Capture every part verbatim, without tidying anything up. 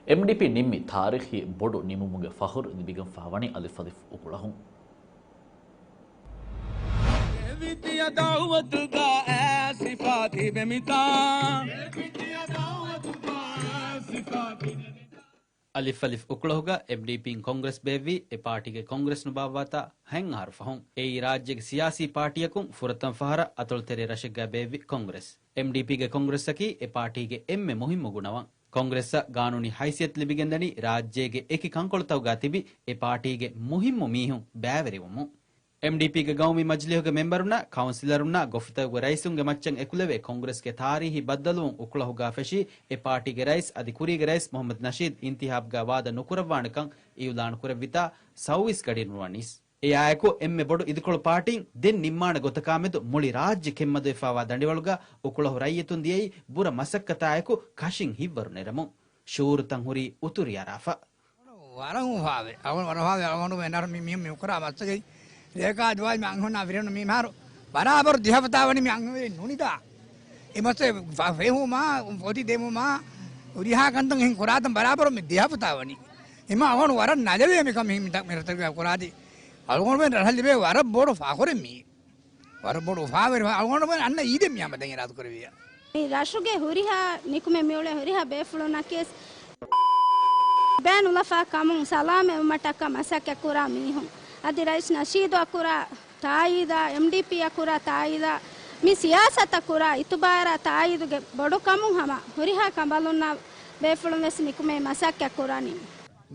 އެމްޑީޕީ ނިންމި ތާރީޚީ ބޮޑު ނިމުމުގެ ފަޚުރު ލިބިގެންފާވަނީ އަލިފް އަލިފް އުކުޅަހުން. ދެވިތިޔަ ދައުވަތުގަ އައިސްފާ ތިބެމިތާ. އަލިފް އަލިފް އުކުޅަހުގަ އެމްޑީޕީން ކޮންގްރެސް ބޭއްވީ، އެ ޕާޓީގެ ކޮންގްރެސް ނުބާއްވާތާ ހަތް އަހަރު ފަހުން. އެއީ ރާއްޖޭގެ ސިޔާސީ ޕާޓީއަކުން ފުރަތަމަ ފަހަރަށް އަތޮޅުތެރޭ ރަށެއްގަ ބޭއްވި ކޮންގްރެސް. އެމްޑީޕީގެ ކޮންގްރެސްއަކީ އެ ޕާޓީގެ އެންމެ މުހިއްމު ގުނަވަން. ކޮންގްރެސްއަށް ގާނޫނީ ހައިސިއްޔަތު ލިބިގެންދަނީ ރާއްޖޭގެ އެކި ކަންކޮޅުތަކުގަ ތިބި އެ ޕާޓީގެ މުހިއްމު މީހުން ބައިވެރިވުމުން. އެމްޑީޕީގެ ގައުމީ މަޖިލީހުގެ މެމްބަރުންނާ، ކައުންސިލަރުންނާ، ގޮފުތަކުގެ ރައީސުންގެ މައްޗަށް އެކުލެވޭ ކޮންގްރެސްގެ ތާރީހީ ބައްދަލުވުން އުކުޅަހުގާ ފެށީ، އެ ޕާޓީގެ ރައީސް އަދި ކުރީގެ ރައީސް މުހައްމަދު ނަޝީދު އިންތިހާބުގާ ވާދަ ނުކުރައްވާނެކަން އިއުލާނުކުރެއްވިތާ ސައުވީސް ގަޑިއިރު ނުވަނީސް. އެއާއެކު އެންމެ ބޮޑު އިދިކޮޅު ޕާޓީން ދެން ނިންމާނެ ގޮތަކާމެދު މުޅި ރާއްޖެ ކެތްމަދުވެފާވާ ދަނޑިވަޅުގަ އުކުޅަހު ރައްޔިތުން ދިޔައީ ބުރަ މަސައްކަތާއެކު ކަށިން ހިތްވަރު ނެރެމުން. ޝުއޫރުތައް ހުރީ އުތުރި އަރާފަ. ވަރަށް އުފާވޭ. އަޅުގަނޑު ވަރަށް އުފާވޭ. އަޅުގަނޑު މެންނަރު މި، މި، މި ކުރާ މައްސަގައި ރޭކާ ދުވާލި މި އަންހުންނާ ފިރިހެނު މި މިހާރު ބަރާބަރު ދިހަފަތާ ވަނީ މި އަންހެން ނުނިދާ. އެ މައްސަ ފެ-، ފެހުމާ، ފޮތި ދެމުމާ، ހުރިހާ ކަންތައް އެހެން ކުރާތަން ބަރާބަރު މި ދިހަފަތާ ވަނީ. އެމާ އަޅުގަނޑު ވަރަށް ނަދެވޭ މިކަން މި، މި، މި ރަށްތަކުގަ ކުރާތީ. އަޅުގަނޑުމެން ރަށަށް ލިބޭ ވަރަށް ބޮޑު ފަޚުރެއް މީ. ވަރަށް ބޮޑު އުފާވެރި އަޅުގަނޑުމެން އަންނަ އީދެއް މި ހަމަ ދެން އިރާދަ ކުރެވިއްޔާ. މި ރަށުގެ ހުރިހާ ނިކުމެ މިއުޅޭ ހުރިހާ ބޭފުޅުންނަކީވެސް ބައި ނުލަފާ ކަމުން ސަލާމަތްވުމަށްޓަކާ މަސައްކަތް ކުރާ މީހުން. އަދި ރައީސް ނަޝީދުއަށް ކުރާ ތާއީދާ، އެމްޑީޕީއަށް ކުރާ ތާއީދާ، މި ސިޔާސަތަށް ކުރާ އިތުބާރާ ތާއީދުގެ ބޮޑުކަމުން ހަމަ ހުރިހާ ކަނބަލުންނާ ބޭފުޅުން ވެސް ނިކުމެ މަސައްކަތް ކުރަނީ.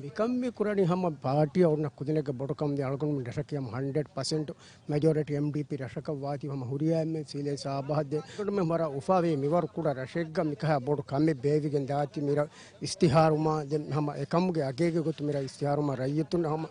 މިކަން މި ކުރަނީ ހަމަ ޕާޓީއަށް އޮންނަ ކުދިނެއްގެ ބޮޑުކަމުން. އަޅުގަނޑުމެން ރަށަކީ ހަމަ ހަންޑްރެޑް ޕަސެންޓް މެޖޯރިޓީ އެމްޑީޕީ ރަށަކަށް ވާތީ ހަމަ ހުރިހާ އެންމެ ސީލޭ ސާބަހަށްދޭ. އަޅުގަނޑުމެން ވަރަށް އުފާވޭ މިވަރު ކުޑަ ރަށެއްގަ މިކަހަ ބޮޑު ކަމެއް ބޭއްވިގެން ދާތީ މި ރަށް އިސްތިހާރުވުމާ ދެން ހަމަ އެކަމުގެ އަގޭގެ ގޮތުން މި ރަށް އިސްތިހާރުވުމާ ރައްޔިތުން ހަމަ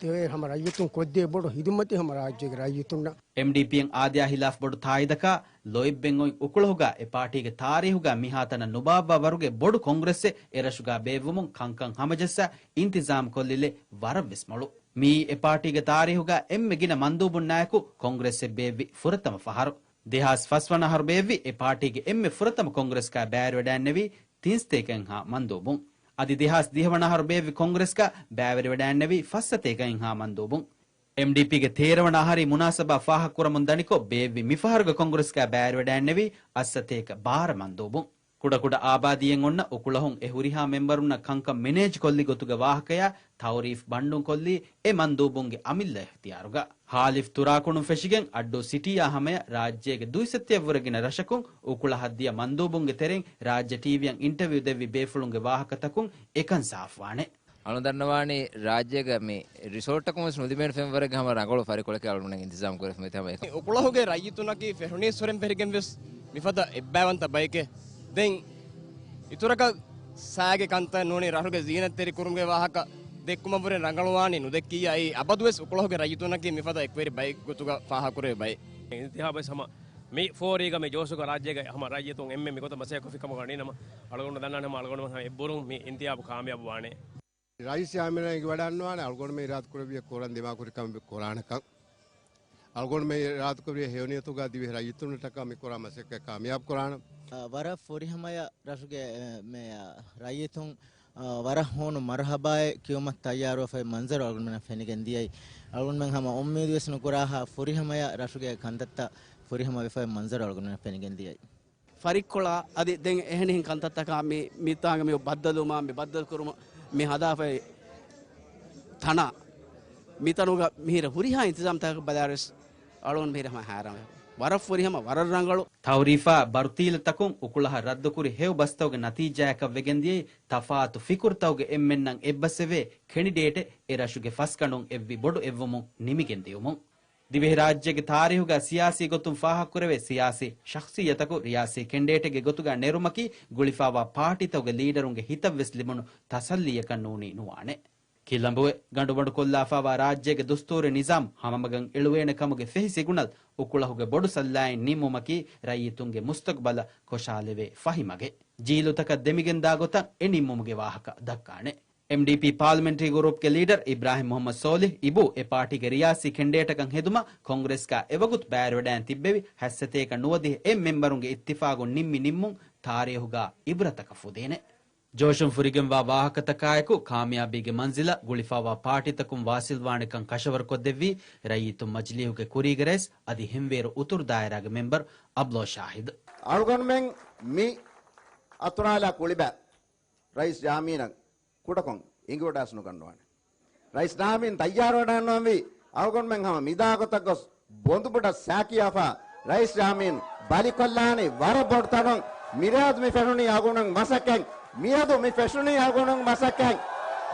ތެވޭ ހަމަ ރައްޔިތުން ކޮށްދޭ ބޮޑު ހިދުމަތެއް ހަމަ ރާއްޖޭގެ ރައްޔިތުންނަށް. އެމްޑީޕީއަށް އާދަޔާ ހިލާފް ބޮޑު ތާއީދަކާ ލޯތްބެއް އޮތް އުކުޅަހުގާ އެ ޕާޓީގެ ތާރީހުގާ މިހާތަނަށް ނުބާއްވާ ވަރުގެ ބޮޑު ކޮންގްރެސްއެއް އެ ރަށުގާ ބޭއްވުމުން ކަންކަން ހަމަޖައްސާ އިންތިޒާމް ކޮށްލިލެއް ވަރަށްވެސް މޮޅު. މިއީ އެ ޕާޓީގެ ތާރީހުގާ އެންމެ ގިނަ މަންދޫބުންނާއެކު ކޮންގްރެސްއެއް ބޭއްވި ފުރަތަމަ ފަހަރު. ދެހާސް ފަސް ވަނަ އަހަރު ބޭއްވި އެ ޕާޓީގެ އެންމެ ފުރަތަމަ ކޮންގްރެސްގާ ބައިވެރިވެޑައިންނެވީ ތިންސަތޭކައެއްހާ މަންދޫބުން. އަދި ދެހާސް ދިހަ ވަނަ އަހަރު ބޭއްވި ކޮންގްރެސްގާ ބައިވެރިވެޑައިންނެވީ ފަސްސަތޭކައެއްހާ މަންދޫބުން. އެމްޑީޕީގެ ތޭރަ ވަނަ އަހަރީ މުނާސަބާ ފާހަގަކުރަމުން ދަނިކޮށް، ބޭއްވި މިފަހަރުގެ ކޮންގްރެސްގާ ބައިވެރިވެޑައިންނެވީ އަށްސަތޭކަ ބާރަ މަންދޫބުން. ކުޑަކުޑަ އާބާދީއެއް އޮންނަ އުކުޅަހުން އެ ހުރިހާ މެމްބަރުންނަށް ކަންކަން މެނޭޖް ކޮށްލި ގޮތުގެ ވާހަކަޔާ ތައުރީފް ބަންޑުން ކޮށްލީ އެ މަންދޫބުންގެ އަމިއްލަ އިޚްތިޔާރުގަ. ހާލިފް ތުރާކުނުން ފެށިގެން އައްޑޫ ސިޓީއާ ހަމަޔަށް ރާއްޖޭގެ ދުއިސައްތައަށްވުރެ ގިނަ ރަށަކުން އުކުޅަހަށް ދިޔަ މަންދޫބުންގެ ތެރެއިން ރާއްޖެ ޓީވީއަށް އިންޓަވިއު ދެއްވި ބޭފުޅުންގެ ވާހަކަތަކުން އެކަން ސާފުވާނެ. އަޅުން ދަންނަވާނީ ރާއްޖޭގަ މި ރިސޯޓަކުން ވެސް ނުލިބޭނެ ފެންވަރެއްގެ ހަމަ ރަނގަޅު ފަރިކޮޅެކޭ އަޅުގަނޑަށް އިންތިޒާމް ކުރެފަ މިތާ ހަމަ އެކަން. އުކުޅަހުގެ ރައްޔިތުންނަކީ ފެށުނީއްސުރެން ފެށިގެން ވެސް މިފަދަ އެއްބައިވަންތަ ބައެކޭ. ދެން އިތުރަކަށް ސާގެ ކަންތައް ނޫނީ ރަށުގެ ޒީނަތްތެރި ކުރުމުގެ ވާހަކަ ދެއްކުމަށްވުރެ ރަނގަޅުވާނީ ނުދެއްކިއްޔާ އެއީ އަބަދުވެސް އުކުޅަހުގެ ރައްޔިތުންނަކީ މިފަދަ އެކުވެރި ބައެއް ގޮތުގަ ފާހަގަކުރެވޭ ބައެއް. އިންތިހާބުވެސް ހަމަ މި ފޯރީގަ މި ޖޯޝުގަ ރާއްޖޭގަ ހަމަ ރައްޔިތުން އެންމެ މިގޮތަށް މަސައްކަތް ކޮށްފި ކަމަކަށް ނީނަމަ އަޅުގަނޑު ދަންނާނެ ހަމަ އަޅުގަނޑުމެން ހަމަ އެއްބުރުން މި އިންތިހާބު ކާމިޔާބު ވާނެ. ރައީސް އާމިނާ އެނގިވަޑައިގަންނަވާނެ އަޅުގަނޑުމެން އިރާދަކުރެއްވިއްޔާ ކުރަން ދިމާކުރި ކަމެއް ކުރާނެކަން. އަޅުގަނޑުމެން އިރާދަކުރެއްވިއްޔާ ހެޔޮނިޔަތުގަ ދިވެހި ރައްޔިތުންނަށްޓަކާ މި ކުރާ މަސައްކަތް ކާމިޔާބު ކުރާނަން. އަ، ވަރަށް ފުރިހަމަޔަށް ރަށުގެ، އެ، މެޔަރ ރައްޔިތުން، އަ، ވަރަށް ހޫނު މަރުހަބާއެއް ކިޔުމަށް ތައްޔާރުވެފައި މަންޒަރު އަޅުގަނޑުމެންނަށް ފެނިގެން ދިޔައީ. އަޅުގަނޑުމެން ހަމަ އުއްމީދުވެސް ނުކުރާހާ ފުރިހަމަޔަށް ރަށުގެ ކަންތައްތައް ފުރިހަމަވެފައި މަންޒަރު އަޅުގަނޑުމެންނަށް ފެނިގެން ދިޔައީ. ފަރިއްކޮޅާ އަދި ދެން އެހެނިހެން ކަންތައްތަކާ މި، މިތާނގަ މި ބައްދަލުވުމާ، މި ބައްދަލުކުރުމަށް މި ހަދާފައި ތަނާ، މިތަނުގަ މިހިރަ ހުރިހާ އިންތިޒާމްތަކަށް ބަލާއިރުވެސް އަޅުގަނޑު މިހިރަ ހަމަ ހައިރާންވެ. ވަރަށް ފުރިހަމަ، ވަރަށް ރަނގަޅު. ތައުރީފާ ބަރުތީލަތަކުން އުކުޅަހަށް ރައްދުކުރި ހެޔޮ ބަސްތަކުގެ ނަތީޖާއަކަށް ވެގެންދިޔައީ ތަފާތު ފިކުރުތަކުގެ އެންމެންނަށް އެއްބަސްވެވޭ ކެނޑިޑޭޓެއް އެ ރަށުގެ ފަސްގަނޑުން އެއްވި ބޮޑު އެއްވުމުން ނިމިގެންދިޔުމުން. ދިވެހިރާއްޖޭގެ ތާރީހުގަ ސިޔާސީ ގޮތުން ފާހަގަކުރެވޭ ސިޔާސީ ޝަޚްސިއްޔަތަކު ރިޔާސީ ކެންޑިޑޭޓެއްގެ ގޮތުގަ ނެރުމަކީ ގުޅިފާވާ ޕާޓީތަކުގެ ލީޑަރުންގެ ހިތަށްވެސް ލިބުނު ތަސައްލީއަކަށް ނޫނީ ނުވާނެ. ކިލަނބުވެ ގަނޑުބަނޑުކޮށްލާފާވާ ރާއްޖޭގެ ދުސްތޫރީ ނިޒާމް ހަމަމަގަށް އެޅުވޭނެ ކަމުގެ ފެހި ސިގުނަލް އުކުޅަހުގެ ބޮޑު ސައްލައިން ނިންމުމަކީ ރައްޔިތުންގެ މުސްތަގުބަލަށް ކޮށާލެވޭ ފަހި މަގެއް. ޖީލުތަކަށް ދެމިގެންދާ ގޮތަށް އެ ނިންމުމުގެ ވާހަކަ ދައްކާނެ. އެމްޑީޕީ ޕާލަމެންޓްރީ ގުރޫޕްގެ ލީޑަރ އިބްރާހިމް މުހައްމަދު ސޯލިހް އިބޫ އެ ޕާޓީގެ ރިޔާސީ ކެންޑިޑޭޓަކަށް ހެދުމަށް ކޮންގްރެސްގަ އެވަގުތު ބައިވެރިވެޑައިން ތިއްބެވި ހަތްސަތޭކަ ނުވަދިހަ އެއް މެމްބަރުންގެ އިއްތިފާގުން ނިންމި ނިންމުން ތާރީހުގަ އިބްރަތަކަށް ފުދޭނެ. ޖޯޝުން ފުރިގެންވާ ވާހަކަތަކާއެކު، ކާމިޔާބީގެ މަންޒިލަށް ގުޅިފައިވާ ޕާޓީތަކުން ވާސިލްވާނެކަން ކަށަވަރުކޮށްދެއްވީ، ރައްޔިތުން މަޖިލީހުގެ ކުރީގެ ރައީސް އަދި ހިމްވޭރު އުތުރު ދާއިރާގެ މެމްބަރު އަބްލޯ ޝާހިދު. އަޅުގަނޑުމެން މި އަތުރާލާ ކުޅިބާ ރައީސް ޔާމީނަށް ކުޑަކޮށް އެނގިވަޑާސް ނުގަންނަވާނެ. ރައީސް ޔާމީން ތައްޔާރުވެޑާންނަވަންވީ، އަޅުގަނޑުމެން ހަމަ މިދާގޮތަށް ގޮސް ބޮނދުބުޑަށް ސާކިޔާފާ، ރައީސް ޔާމީން ބަލިކޮށްލާނީ ވަރަށް ބޮޑު ތަނުން. މިރޭއަދު މި ފެށުނީ އަޅުގަނޑުމެން މަސައްކަތް، މިއަދު މި ފެށުނީ އަޅުގަނޑުމެން މަސައްކަތް،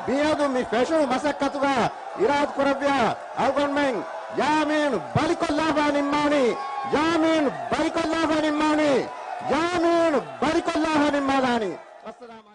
މިއަދު މި ފެށުނު މަސައްކަތުގަ އިރާދަ ކުރެއްވިޔާ، އަޅުގަނޑުމެން ޔާމީން ބަލިކޮށްލާފާ ނިންމާނީ، ޔާމީން ބަލިކޮށްލާފާ ނިންމާނީ، ޔާމީން ބަލިކޮށްލާފާ ނިންމާލާނީ. ވައްސަލާމް.